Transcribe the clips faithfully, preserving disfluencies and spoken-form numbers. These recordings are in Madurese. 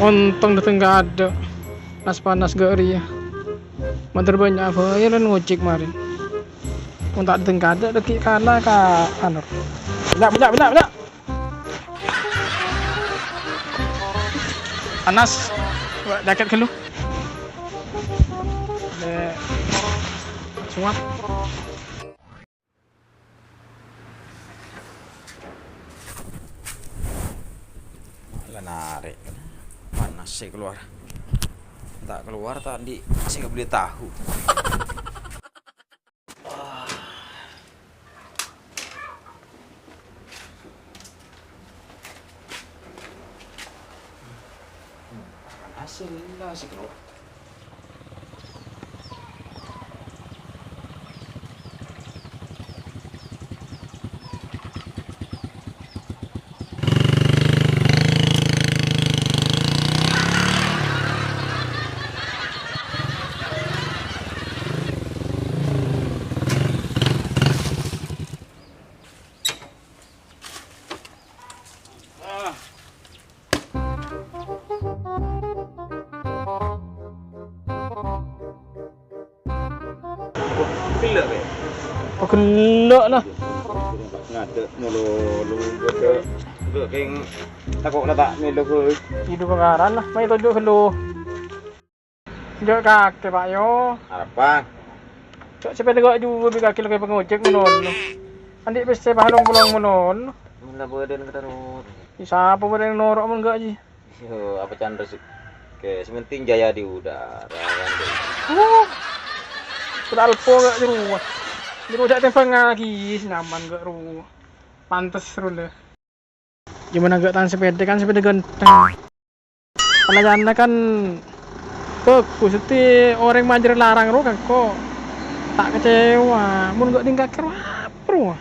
Ontong dâteng kaadâ'. Nas-panas ghâ' rèya. Mandhâr bânnya' bhâi lan ngojek marèn. Mon ta' dâteng kaadâ', dâgghi' kala ka Anur. Bânnya', bânnya', bânnya', bânnya'. Panas. Wa, jaket ghâllu. Dek. Suap. La narè'. Panas sè kalowar. Ta' kalowar ta' andi' sè èkabelli tahu. Panas sè la sè kalowar. Pagellâ', Bè. Pagellâ' la. Ngadâ' molo lu bâdâ. Lu kèng tako' la ta' mèlo, Bè. Idup pangaran la, mayu toju' ghâllu. Jhâ' kakè, Pa', yo. Arapa? Jhâ' sepèda ghâ' juwâ bi' kakè laghi pangojek manono. Andi' pèssè pa' long-polong manono. Mella bâdân katerrot. Sapa bâdân noro' mon ghâ' jiyâ? Yo, apa can rezeki? Sè penting jaya di udara, kan, Dek? Uh. Sudah alpo ghâ' jârowa. Jârowa jhâ' tèmbhângaghi, nyaman ghâ' rowa. Pantes rowa. Gimana ghâ' tang sepèda kan sepèda ganteng. Pelayanannya kan bagus, dhâddhi orèng majâr larang rowa kan kok ta' kecewa. Mon ghâ' tingkah kèro apa rowa?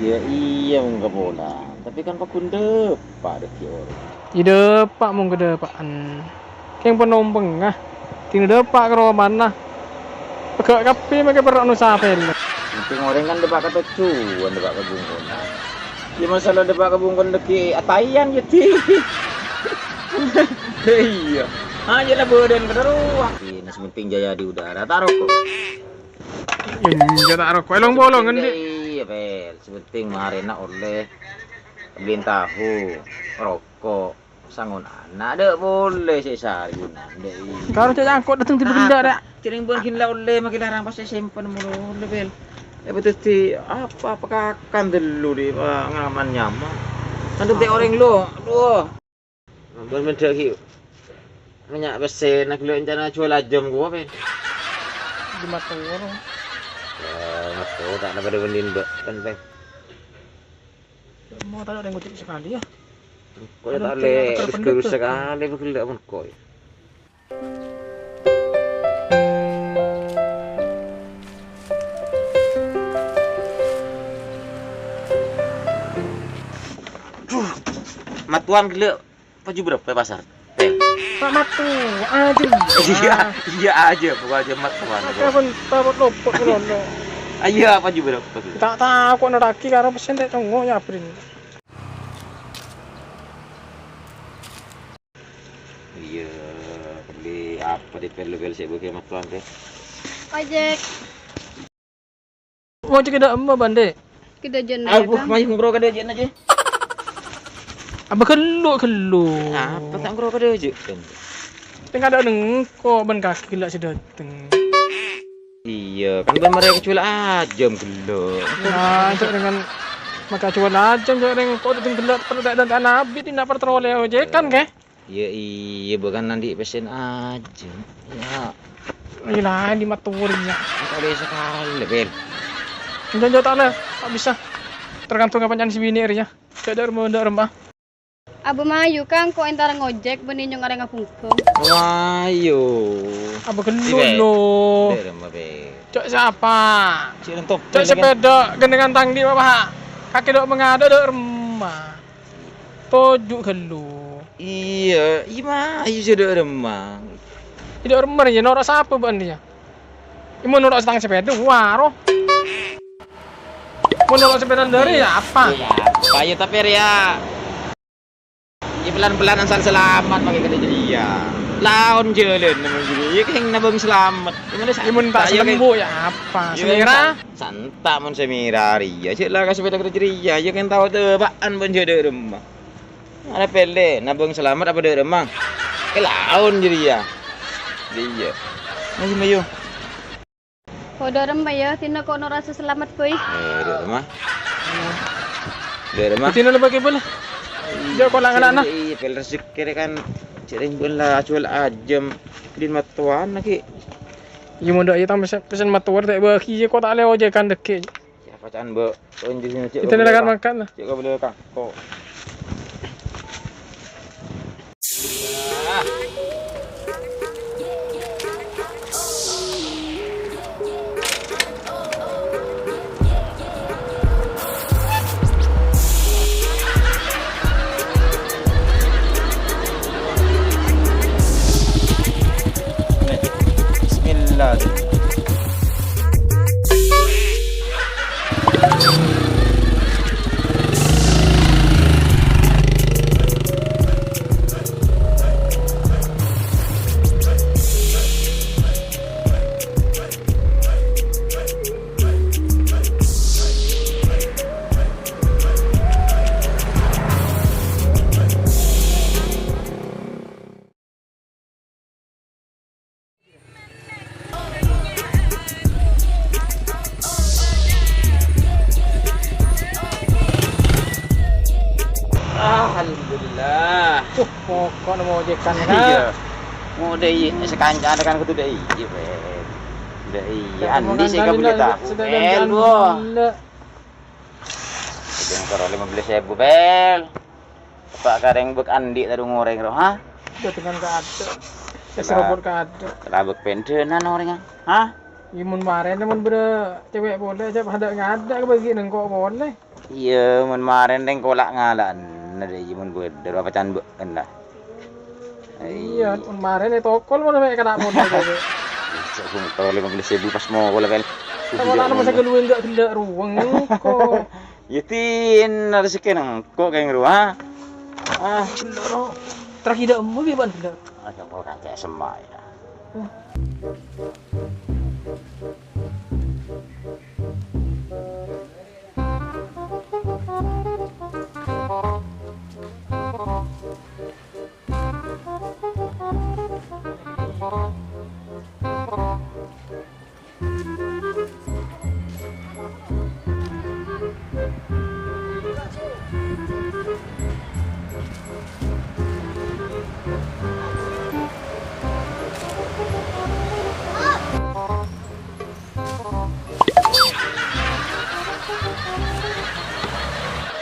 Iyâ, iyâ, mongghâ pola. Tapi kan paggun dâpa' dhâggi' orèng. Iyâ, dâpa' mongghâ dâpa'an. Kèng panompengnga. Dina dâpa' ka romana. Pegghâ' kabbhi makè perro' nosa pèlè. Penting orèng kan dâpa' ka tojjhuwân, dâpa' ka bungkona. Iyâ, masalah dâpa' ka bungkona dhâggi' atayan, yâ, Di. Iyâ. Ajâ la bâdân kadâ rowa. Iyâ, sè penting jaya di udara. Ta' roko'. Enjâ' ta' roko'. Èlong-polong, endi'? Iyâ, Pel. Sè penting marèna ollè bellin tahu, roko', sangon ana'. Dâ' polè sè sarè ghuna, dâ' iyâ. Karo cè' cangko' dâteng di benda, dâ'. Jhâreng bân ghin la ollè, makè larang pas èsempen molo ollè, Pel. Èbâ dhâddhi apa, apa kakan dâllu di, ngaman-nyaman. Kan dhâddhi orèng lo, aduh. Ampon mendhâ' ghi'. Mè' nya' pèssèna ghellâ' èncana juwâl ajâm kowa, Pèn. Di mator. Yâ, mator, ta' napa dâ' bânnè, Mbak. Pèn, Pèn. Mau tanya ada yang ngocek sekali, ya. Kok ya, ada tak cewek lè, terus-terus sekali, begitu. Ghellâ' mon kok. Duh, matowan ghellâ'. Paju berapa pasar? Tel. Pak Matu, aja. Iya, iya aja, pokoknya aja Matu. Apa pun, apa pun lopot ngono. Ayo, paju berapa? Tak tahu kok neraki karo pesen tek tongo ya, Brin. Iya, beli apa di pel-pel sih bagi Matuan teh? Ojek. Mau cek ada emma, Bande? Kita aja naik. Abu, kan? Mayu ngro kada aja aja. Apa ghellu, ghellu? Apa tak ngro kada aja? Kan. Teng ada nengko ban kaki ghellu sih dateng. Iya, kan ban mereka jual ajam ghellu. Nah, cek dengan maka jual ajam, cek dengan kok dateng ghellu perlu tak ada nabi di nak pertrole ojek kan, ke? Iya, iya, bukan nanti pesen aja. Ya. Gila, di maturi ya. Kok bisa kalah, Bel? Enggak, enggak, tak leh. Tak bisa. Tergantung apa nyanyi si bini ya. Cek dari mana, dari mana. Abu Mayu, Kang, kok entar ngojek, bani nyong areng abungkung. Mayu. Abu gendut, Ibe. Lo. Dari mana, Bel? Cek siapa? Cek lentok. Cek sepeda, gendengan tangdi, Bapak. Kaki dok mengada, dok remah. Toju' ghâllu. Iyâ, iyâ, ma, iyâ, jâ' dâ' remma. Jâ' dâ' remma rèya noro' sapa bâ'na rèya? Iyâ, mon noro' setang sepeda, waro. Mon noro' sepeda dâri, yâ apa? Iyâ, apa, yâ, tapè rèya. Iyâ, pelan-pelan asal selamat, makè kadhi jârèya. Laon jhâlân, mon jârèya, iyâ, kèng nabâng selamat. Iyâ, mon ta' salembu, yâ apa? Sèlèra? Santa' mon sè mèra rèya, jâ' la ka sepeda kerja rèya, jâ' kan tao teba'an bân jâ' dâ' remma. Arè pèlè, nabâng selamat apa dâ' remma? È laon jârèya. Iyâ. Mayu, mayu. Dâ' remma yâ, dinna kok noro' selamat, Boy. Eh, dâ' remma. Dâ' remma. Dinna lebâ kèbâ la. Jâ' kolang ana'na. Iyâ, pèl rejekkè rè kan. Jârèng bân la ajhuwâl ajâm. Din mattowan lagi. Iyâ, mon dâ' iyâ tang pèsen, pèsen mattowa ta' bâgi, iyâ, kok ta' lè ojèkan dâgghi'. Siapa can, Mbok? Onjhu sini, cek. Kita ka nèka beli makan lah. Cek ka beli kangkong. Bismillah. Alhamdulillah. Tuh, pokoknya mau ojekan, Kak. Iya. Mau dai, sekancana kan kudu dai, iya, Bel. Dai, andi sih kamu tahu, Bel, gua. Itu yang karo lima belas ribu, Bel. Apa kareng bek andi taru ngoreng ro, ha? Udah dengan keadaan. Wis robot keadaan. Rabek pendenan orangnya, ha? Imun maren, mun bere cewek boleh, aja pada ngada ke bagi nengko boleh. Iya, mun maren neng kolak ngalan, ada imun beder apa can bek kena. Iya, mun maren itu tokol mana mek kena boleh. Cek bung tol lima belas ribu pas mau boleh, Bel. Kalau anak masa keluar enggak gila ruang kok. Ya, tin, ada sekian engko' kayak ngeru, ha? Ah, gila, no. Terakhir dah emu, gimana, gila? Ah, yang mau kacau semua, ya.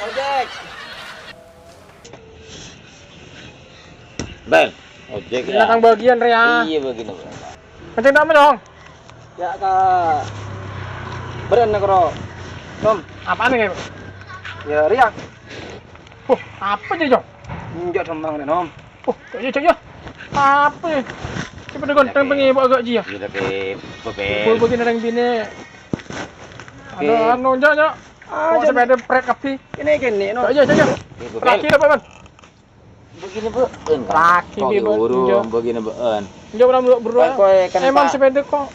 Ojek. Bel, ojek. Ini ya. Kang bagian, Re, ya. Iya, begini, Bel. Macam apa dong? Ya, ka beren, Kro. Nom. Apaan nih, Kro? Ya, Ria. Huh, apa sih, Jong? Enggak, Nom, Nom. Huh, cok, ya, cok, ya. Apa? Siapa dengan teng pengen bawa agak ji, ya? Iya, tapi bebel. Bebel begini orang bini. Oke. Ada anu, Jok, Jok. Ah, oh, Jok. Sepeda prek kapi. Ini gini, Nom. Cok, ya, cok, ya. Oke, bebel. Laki apa, Man? Begini, Bu. Laki, Kok Bu, diurung, iya. Begini, Bu. Enggak pernah meluk berdua. Kok, kok, kan, Emang Pak. Sepeda kok.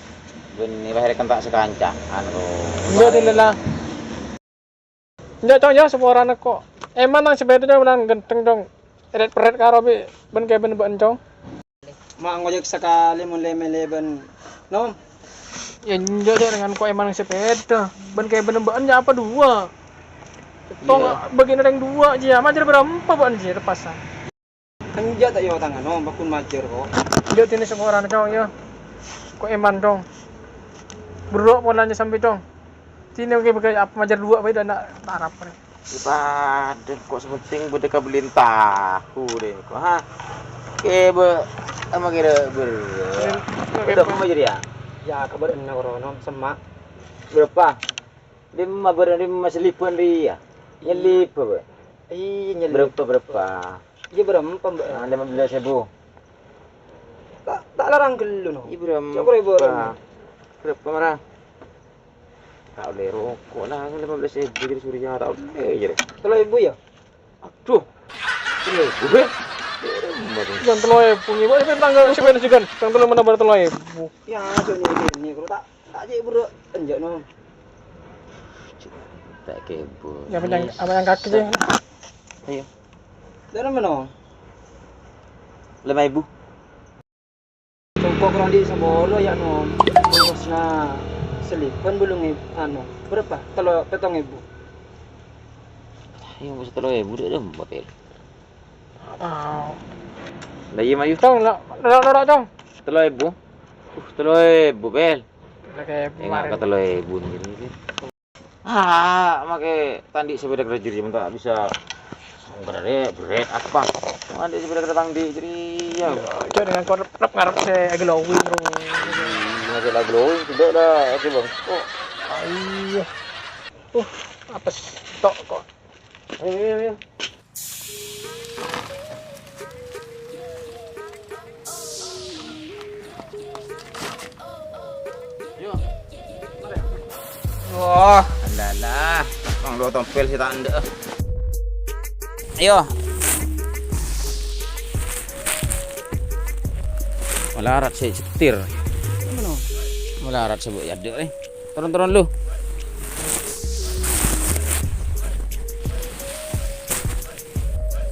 Beni, lahir kan tak sekancaan, kok. Enggak, tidak lah. Enggak, Cong, ya, seporana kok. Emang nang sepeda, Cong, bilang genteng, Cong. Eret-peret karo bi, ben kayak ben-ben, Cong. Ma' ngojek sakali mon le-mele ben, Nom. Ya, enggak, Cong, dengan kok emang sepeda. Ben kayak ben-ben, ya, apa dua? Tong, iya. Begini ring dua, ji, ya. Majar berapa, Bang, ji, lepasan? Enjâ' ta' èotangan, Nom, paggun majâr, kok. Enjâ' dina sengkoran, Cong, yâ. Ko' èman, Cong. Berro' polana sampè', Cong. Dinah kè bâgâi apa majâr duwâ' bhâi dâ' na' tarap rè. Yâ padâ, ko' sè pentèng bâdâ kabellin tahu rè, ko', ha? Kè bâ-, ama kèra berro'. Bâdâ apa majâr yâ? Yâ, kabâr enna' korono, semma'. Berapa? Lèma bârâ lèma sèlibhân rèya. Nyèlib, Bâ. Iyâ, nyèlib. Berapa, berapa? Iyâ, berapa, Mbak? Ah, lèma bellâs èbu. Ta', ta' larang ghâllu, no. Iyâ, berapa? Coba, Ibu, berapa? Berapa, mara? Ta' ollè roko', nah, lèma bellâs èbu jârèya Surya, ta' ollè, jârèya. Tello èbu, yâ? Aduh. Tello èbu, Bâ? Bukan tello èbu, Ibu. Ini tanggal siapa yang segan? Yang tello mana baru tello èbu? Ya, so ini, ini, kalau tak, tak cek, bro. Enjak, no. Tak kebo. Ya, apa yang, apa yang kaki sih? Ayo. Dari mana? Lima ribu. Songko' kurang di' saboro ya, Nom. Ongkosna sèlibhân bâlung ib-, anu, berapa? Tello-, pèttong èbu. Ayo, ongkos tello èbu, dek, dek, motor. Wow. Lah, iya, Mayu. Cong, lo-, lo-, lo-, lo-, Cong. Tello èbu. Uh, tello èbu, Pel. Tello èbu, enggak, kemarin. Tello èbu ini, sih. Ah, make tandhi sepeda kerja jadi mentok bisa berret, berret apa? Tandhi sepeda kerja tandhi jadi ya. Iya, dengan korep ngarep saya glowing terus. Iya, saya glowing tidak ada, oke, Bang. Oh, iya. Uh, apes tok kok. Ayo, ayo, ayo. Wah, alalah. Bang, lo tompel sih tak ndek. Ayo. Malarat sih cetir. Malarat sih, Bu, ya, Dek, eh. Turun, turun lu.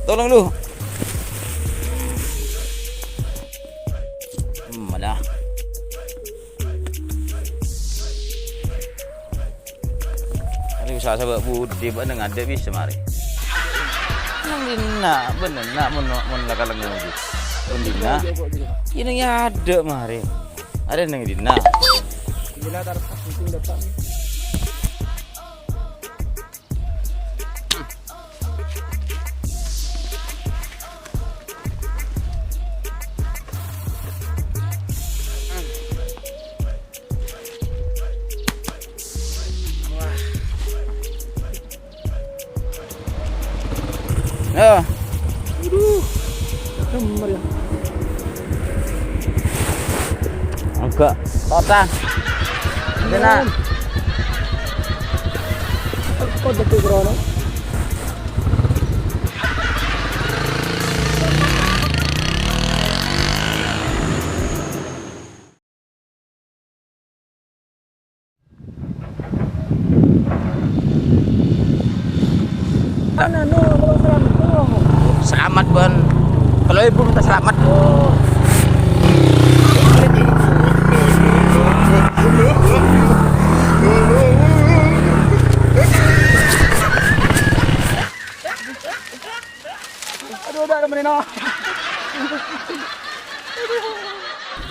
Tolong lu. Hmm, ada. Aduh, sa-, sabâ' budi, bâ'na ngadâ' bisa mari. Nang dinna', bâ'na, mon, mon la kalèng ngodâ. Nang dinna'. Ini ngadâ' mari. Ada nang dinna'. Gila, tar-, pusing, Bapak. Ya. Aduh. Demer ya. Enggak. Total. Benar. Kok detik, Bro? Selamat, Bon. Kalau ibu minta selamat. Aduh, udah, udah, menino.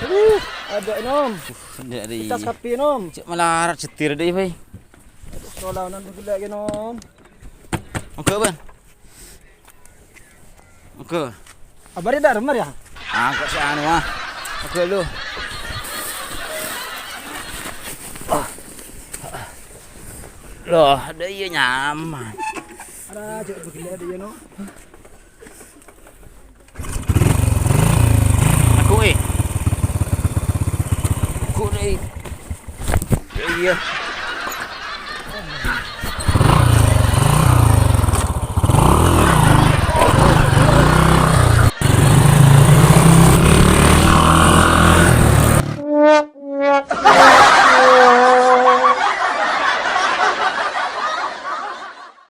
Aduh, ada, Nom. Sendiri. Kita sapi, Nom. Cek malarat setir deh, Bay. Aduh, sekolahan gila lagi, Nom. Oke, Ban. Oke. Abari dah, Remar ya? Ah, kok si anu, ah. Oke, lu. Loh, ada iya nyaman. Ada, cek begini ada iya, Nom. Aku, eh. Aku, eh. Iya.